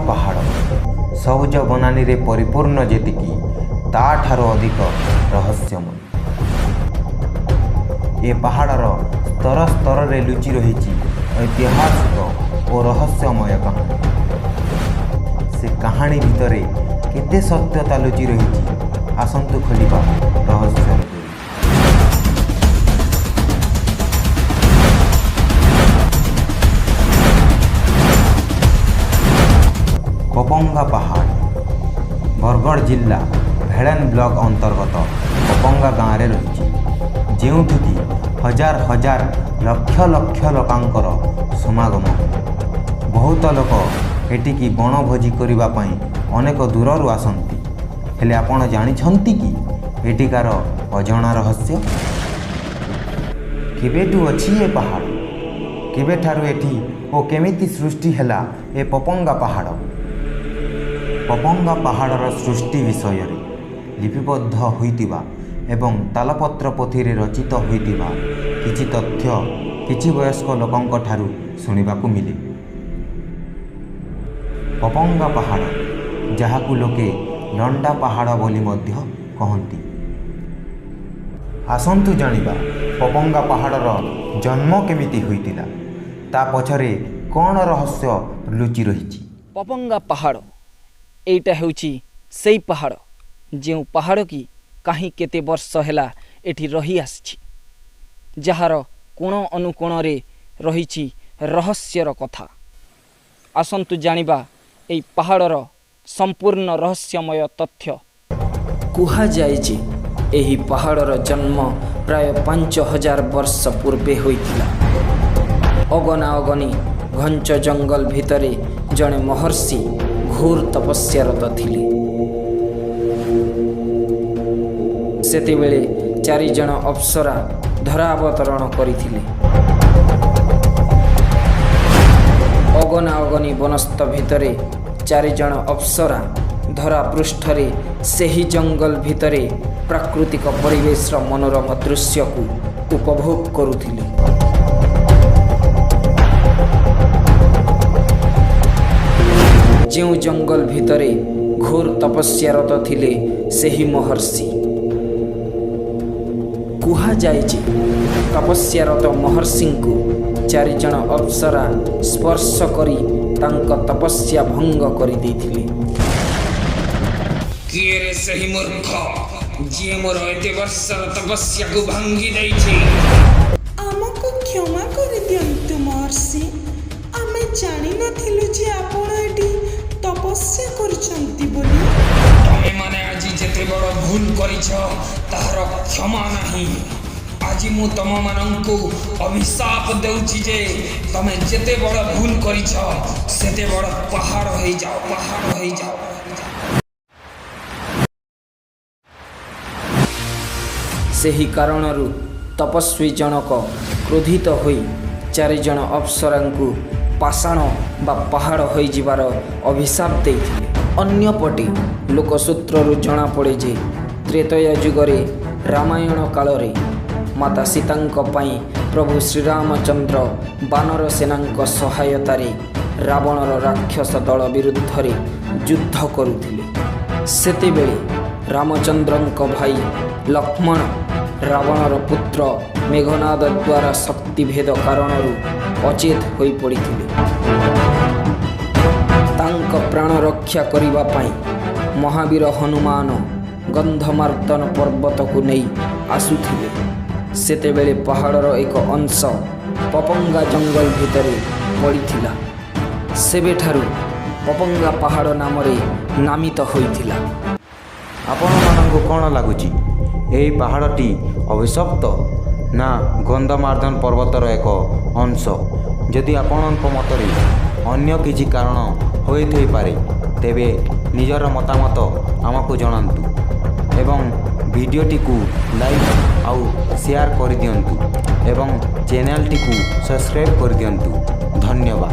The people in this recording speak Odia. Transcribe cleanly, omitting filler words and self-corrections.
ପାହାଡ଼ ସବୁଜ ବନାନୀରେ ପରିପୂର୍ଣ୍ଣ ଯେତିକି, ତାଠାରୁ ଅଧିକ ରହସ୍ୟମୟ। ଏ ପାହାଡ଼ର ସ୍ତର ସ୍ତରରେ ଲୁଚି ରହିଛି ଐତିହାସିକ ଓ ରହସ୍ୟମୟ କାହାଣୀ। ସେ କାହାଣୀ ଭିତରେ କେତେ ସତ୍ୟତା ଲୁଚି ରହିଛି, ଆସନ୍ତୁ ଖୋଲିବା ରହସ୍ୟର ଡୋରି। ପପଙ୍ଗା ପାହାଡ଼ ବରଗଡ଼ ଜିଲ୍ଲା ଭେଳେନ ବ୍ଲକ ଅନ୍ତର୍ଗତ ପପଙ୍ଗା ଗାଁରେ ରହିଛି, ଯେଉଁଠିକି ହଜାର ହଜାର ଲକ୍ଷ ଲକ୍ଷ ଲୋକଙ୍କର ସମାଗମ ହୁଏ। ବହୁତ ଲୋକ ଏଠିକି ବଣଭୋଜି କରିବା ପାଇଁ ଅନେକ ଦୂରରୁ ଆସନ୍ତି। ହେଲେ ଆପଣ ଜାଣିଛନ୍ତି କି ଏଠିକାର ଅଜଣା ରହସ୍ୟ? କେବେଠୁ ଅଛି ଏ ପାହାଡ଼? କେବେଠାରୁ ଏଠି ଓ କେମିତି ସୃଷ୍ଟି ହେଲା ଏ ପପଙ୍ଗା ପାହାଡ଼? ପପଙ୍ଗା ପାହାଡ଼ର ସୃଷ୍ଟି ବିଷୟରେ ଲିପିବଦ୍ଧ ହୋଇଥିବା ଏବଂ ତାଳପତ୍ର ପୋଥିରେ ରଚିତ ହୋଇଥିବା କିଛି ତଥ୍ୟ କିଛି ବୟସ୍କ ଲୋକଙ୍କ ଠାରୁ ଶୁଣିବାକୁ ମିଳେ। ପପଙ୍ଗା ପାହାଡ଼, ଯାହାକୁ ଲୋକେ ଲଣ୍ଡା ପାହାଡ଼ ବୋଲି ମଧ୍ୟ କହନ୍ତି। ଆସନ୍ତୁ ଜାଣିବା ପପଙ୍ଗା ପାହାଡ଼ର ଜନ୍ମ କେମିତି ହୋଇଥିଲା, ତା ପଛରେ କ'ଣ ରହସ୍ୟ ଲୁଚି ରହିଛି। ପପଙ୍ଗା ପାହାଡ଼, ଏଇଟା ହେଉଛି ସେଇ ପାହାଡ଼, ଯେଉଁ ପାହାଡ଼ କି କାହିଁ କେତେ ବର୍ଷ ହେଲା ଏଠି ରହି ଆସିଛି, ଯାହାର କୋଣ ଅନୁକୋଣରେ ରହିଛି ରହସ୍ୟର କଥା। ଆସନ୍ତୁ ଜାଣିବା ଏଇ ପାହାଡ଼ର ସମ୍ପୂର୍ଣ୍ଣ ରହସ୍ୟମୟ ତଥ୍ୟ। କୁହାଯାଏ ଯେ ଏହି ପାହାଡ଼ର ଜନ୍ମ ପ୍ରାୟ 5000 ବର୍ଷ ପୂର୍ବେ ହୋଇଥିଲା। ଅଗନା ଅଗନି ଘଞ୍ଚ ଜଙ୍ଗଲ ଭିତରେ ଜଣେ ମହର୍ଷି ଘୋର ତପସ୍ୟାରତ ଥିଲେ। ସେତେବେଳେ ଚାରିଜଣ ଅପ୍ସରା ଧରାବତରଣ କରିଥିଲେ। ଅଗନା ଅଗନି ବନସ୍ତ ଭିତରେ ଚାରିଜଣ ଅପ୍ସରା ଧରା ପୃଷ୍ଠରେ ସେହି ଜଙ୍ଗଲ ଭିତରେ ପ୍ରାକୃତିକ ପରିବେଶର ମନୋରମ ଦୃଶ୍ୟକୁ ଉପଭୋଗ କରୁଥିଲେ। ଯେଉଁ ଜଙ୍ଗଲ ଭିତରେ ଘୋର ତପସ୍ୟାରତ ଥିଲେ ସେହି ମହର୍ଷି। କୁହାଯାଏ ଯେ ତପସ୍ୟାରତ ମହର୍ଷିଙ୍କୁ ଚାରିଜଣ ଅପ୍ସରା ସ୍ପର୍ଶ କରି ତାଙ୍କ ତପସ୍ୟା ଭଙ୍ଗ କରିଦେଇଥିଲେ। କିଏ ରେ ସେହି ମୂର୍ଖ, ଯିଏ ମୋର ଏତେ ବର୍ଷର ତପସ୍ୟାକୁ ଭାଙ୍ଗି ଦେଇଛି? ଆମକୁ କ୍ଷମା କରିଦିଅନ୍ତୁ ମହର୍ଷି, ଆମେ ଜାଣିନଥିଲୁ ଯେ ଆପଣ ଏଠି ତପସ୍ୟା କରୁଛନ୍ତି ବୋଲି। ତମେମାନେ ଆଜି ଯେତେ ବଡ଼ ଭୁଲ କରିଛ, ତାହାର କ୍ଷମା ନାହିଁ। ଆଜି ମୁଁ ତମମାନଙ୍କୁ ଅଭିଶାପ ଦେଉଛି ଯେ ତମେ ଯେତେ ବଡ଼ ଭୁଲ କରିଛ, ସେତେ ବଡ଼ ପାହାଡ଼ ହେଇଯାଅ, ପାହାଡ଼ ହେଇଯାଅ। ସେହି କାରଣରୁ ତପସ୍ୱୀ ଜଣକ କ୍ରୋଧିତ ହୋଇ ଚାରିଜଣ ଅପ୍ସରାଙ୍କୁ ପାଷାଣ ବା ପାହାଡ଼ ହୋଇଯିବାର ଅଭିଶାପ ଦେଇଥିଲେ। ଅନ୍ୟପଟେ ଲୋକସୂତ୍ରରୁ ଜଣାପଡ଼େ ଯେ ତ୍ରେତୟା ଯୁଗରେ ରାମାୟଣ କାଳରେ ମାତା ସୀତାଙ୍କ ପାଇଁ ପ୍ରଭୁ ଶ୍ରୀରାମଚନ୍ଦ୍ର ବାନର ସେନାଙ୍କ ସହାୟତାରେ ରାବଣର ରାକ୍ଷସ ଦଳ ବିରୁଦ୍ଧରେ ଯୁଦ୍ଧ କରୁଥିଲେ। ସେତେବେଳେ ରାମଚନ୍ଦ୍ରଙ୍କ ଭାଇ ଲକ୍ଷ୍ମଣ ରାବଣର ପୁତ୍ର ମେଘନାଦ ଦ୍ୱାରା ଶକ୍ତିଭେଦ କାରଣରୁ ଅଚେତ ହୋଇପଡ଼ିଥିଲେ। ତାଙ୍କ ପ୍ରାଣ ରକ୍ଷା କରିବା ପାଇଁ ମହାବୀର ହନୁମାନ ଗନ୍ଧମାର୍ଦ୍ଦନ ପର୍ବତକୁ ନେଇ ଆସୁଥିଲେ। ସେତେବେଳେ ପାହାଡ଼ର ଏକ ଅଂଶ ପପଙ୍ଗା ଜଙ୍ଗଲ ଭିତରେ ପଡ଼ିଥିଲା। ସେବେଠାରୁ ପପଙ୍ଗା ପାହାଡ଼ ନାମରେ ନାମିତ ହୋଇଥିଲା। ଆପଣମାନଙ୍କୁ କ'ଣ ଲାଗୁଛି, ଏହି ପାହାଡ଼ଟି ଅଭିଶପ୍ତ ନା ଗନ୍ଧମାର୍ଦ୍ଦନ ପର୍ବତର ଏକ ଅଂଶ? ଯଦି ଆପଣଙ୍କ ମତରେ ଅନ୍ୟ କିଛି କାରଣ ହୋଇଥାଇପାରେ, ତେବେ ନିଜର ମତାମତ ଆମକୁ ଜଣାନ୍ତୁ ଏବଂ ଭିଡ଼ିଓଟିକୁ ଲାଇକ୍ ଆଉ ସେୟାର କରିଦିଅନ୍ତୁ ଏବଂ ଚ୍ୟାନେଲଟିକୁ ସବସ୍କ୍ରାଇବ୍ କରିଦିଅନ୍ତୁ। ଧନ୍ୟବାଦ।